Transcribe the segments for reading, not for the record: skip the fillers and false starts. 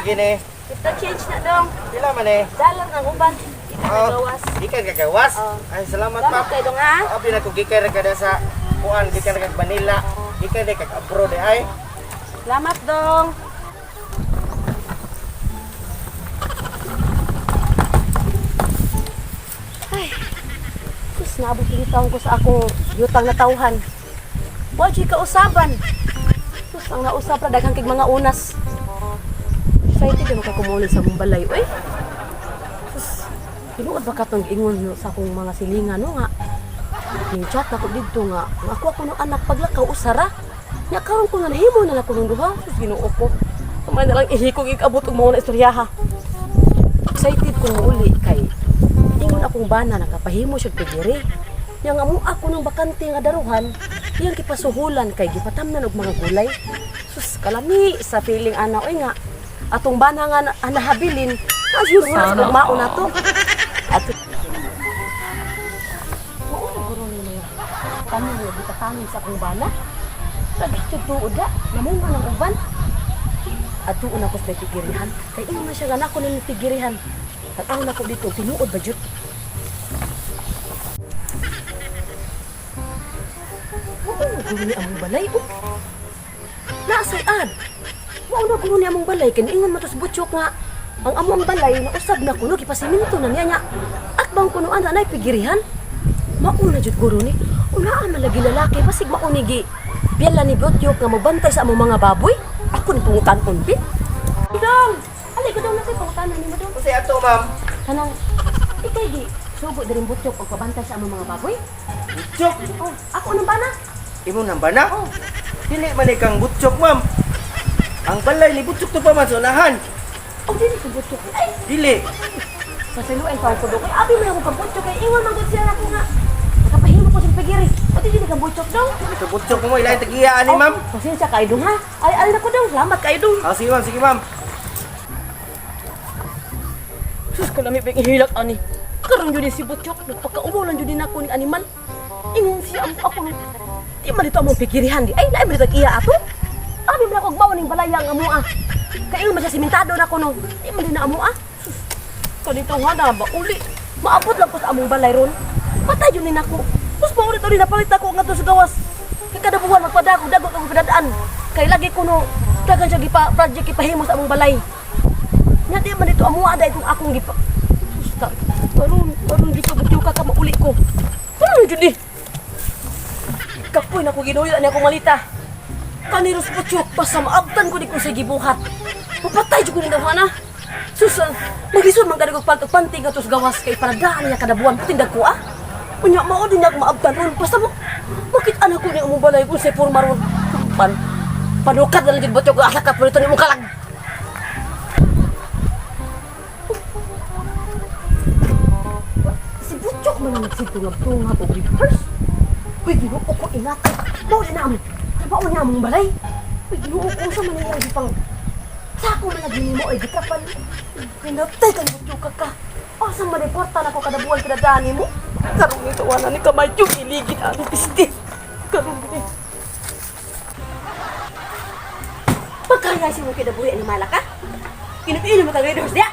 Lagi ni. Ito change na dong. Pila man eh? Dalang ang uban. Ikaw Oh, nagawas. Gikan ka gawas? Oh. Ay, salamat Salamat pa. kay dong ha. Abi na ko gikan ra kada sa kuan, gikan ra kag Manila. Gikan ra kag abroad eh, ay. Salamat dong. Ay, sus, naabot yung taon ko sa akong yutang na tawhan. Wa jud kausaban. Sus, ang nausap ra daghan kig mga unas. Excited na makakumuli sa mong balay, oy. Sus, tinuod ba katong ingon no, sa akong mga silingan no nga. Ning chat na ko didto nga, ang ako ako ng anak paglakaw usara. Nya karon ko na nahimo na lang ko nung duha. Sus, Ginoo ko. Kamay na lang ihikog ikabot og mao na istorya ha. Excited ko uli kay ingon akong bana nakapahimo siya pigiri. Nya nga mo ako ng bakante nga daruhan, iyang gipasuhulan kay gipatamnan og mga gulay. Sus, kalami sa feeling ana oy nga atong bana nga nahabilin, asyur wala sa mao na to. At mao na guro ni mga tanom nga gitatanom sa akong bana. Naghatod tuod da, namunga ng uban. At tuon ako sa pigirihan. Kay ingon na siya nga nako ng pigirihan. Tanaw na ko dito, tinuod ba jud? Mao na guro ni among balay, oh. Naasay ad. Mao na guro ni among balay kay ingon man to sa butchok nga ang among balay nausab na kuno gipasiminto na niya nya. Akbang kuno ana nay pigirihan. Mao na jud guro ni. Unaan man lagi lalaki basig mao ni gi biyala ni Botyok nga mobantay sa among mga baboy. Ako ni pangutan-on bi. Dong, alay ko daw na kay pangutanan nimo dong. Kasi ato, ma'am. Kanang ikay gi sugo diring Botyok og pabantay sa among mga baboy. Butchok. Oh, ako nang bana. Imo nang bana? Oh. Dili man ikang butchok, ma'am. Ang balay ni butchok to pa man sa unahan. Oh, dili ko Botyok. Ay, Dili. Pasiluan pa ako doon. Kay abi man ako kang Botyok kay ingon man gud siya nako nga. Nakapahimo ko siyang pigiri. O di dili kang Botyok dong. Dili ka butchok mo ilain tagiya ani, ma'am. Oh, pasensya kayo dong ha. Ay, ay nako dong. Salamat kayo dong. Ah, sige, ma'am, sige, ma'am. Sus, kalami pa yung ihilak ani. Karon yun si Butchok, nagpakaumo lang yun ako ni animal. Ingon siya ang ako. Di man dito among pikirihan di. Ay, naay man dito ang iya ato. Abi man ako agbaw ning balaya ang amo ah. Kay ingon man siya simentado na ko no. Di man din na amo ah. Sus, kanito nga na ba uli. Maabot lang ko sa among balay ron. Patay yun ni nako. Sus, maulit ulit napalit ako nga to sa gawas. Kay kada buwan magpadako, dagot ako padadaan. Kay lagi ko no, dagan siya gipa project ipahimo sa among balay. Nga di man ito amuha da itong akong gipa. Sus ka, karon karon dito butyo ka ka mauli ko. Karon jud ni. Kapoy na ko ginuyo ani akong malita. Kaniros butyo basta maabtan ko di ko sa gibuhat. Mapatay jud ko ni dawhana. Sus, maglisod man gani kog paltog panty nga tos gawas kay paradaan niya kada buwan putindag ko ah. Unya mao din ako maabtan ron basta mo makita na ko ni among balay kung sa porma ron. Pan panukad na lang jud butyo ko asa ka pulito nimo kalag. Si Butchok man ang nagsigtungab-tungab og reverse. Uy, Ginoo ko ingat. Mao na among. Mao na among balay. Uy, Ginoo ko sa man ang gipang sako man lagi nimo ay gikapan. Pinatay kang Butchok ka ka. Asa man ang kwarta nako kada buwan pinadaan nimo? Karong nito wala ni kamadyo iligid ang piste. Karong ni. Pagkaya si mo kinabuhi ani malaka? Kinuinom ka gayud diya.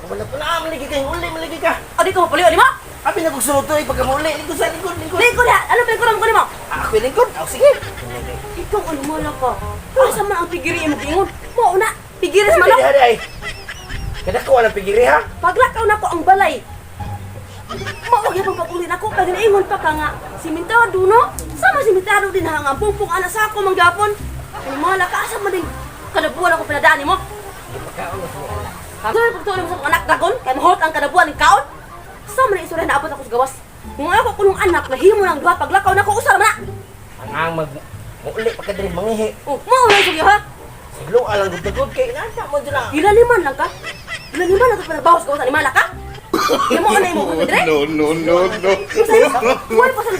Wala ko na, maligi ka, uli, maligi ka. Adi ko mapuliw ani mo? Abi na kong sunod to, eh, pagka mauli, lingkod sa lingkod, lingkod. Lingkod ha. Ano lingkod mo nimo? Ah, ako yung lingkod. Ah, sige. Ikaw ano mo ka? Asa man ang pigiri mo giingon? Mao na, pigiri sa manok. Ay, ay, ay. Kada ko walang pigiri, ha? Paglakaw nako ang balay. Mao gyud pag-uli nako kay ginaingon pa ka nga simentado no? Sama simentado din ha nga pungpung ana sa ako manggapon. Ani mo ka asa man din kada buwan ako pinadaan nimo. Pagtuon pagtuon mo sa akong anak dagon kay mahot ang kada buwan ng kaon. Sa man isura na abot ako sa gawas. Kung ako kunong anak nahimo nang duha paglakaw nako usa man na. Ang ang mag... Mauli pa ka diri, mangihi. Oh, mao na istorya ha. Siglo, alang gud kay inana mo dyan ah. Ilaliman lang ka? Ilaliman lang ka panabawas ka sa animala ka? Yung mo ano yung mo dire? No, no, no, no. Wala pa sa... Wala pa sa...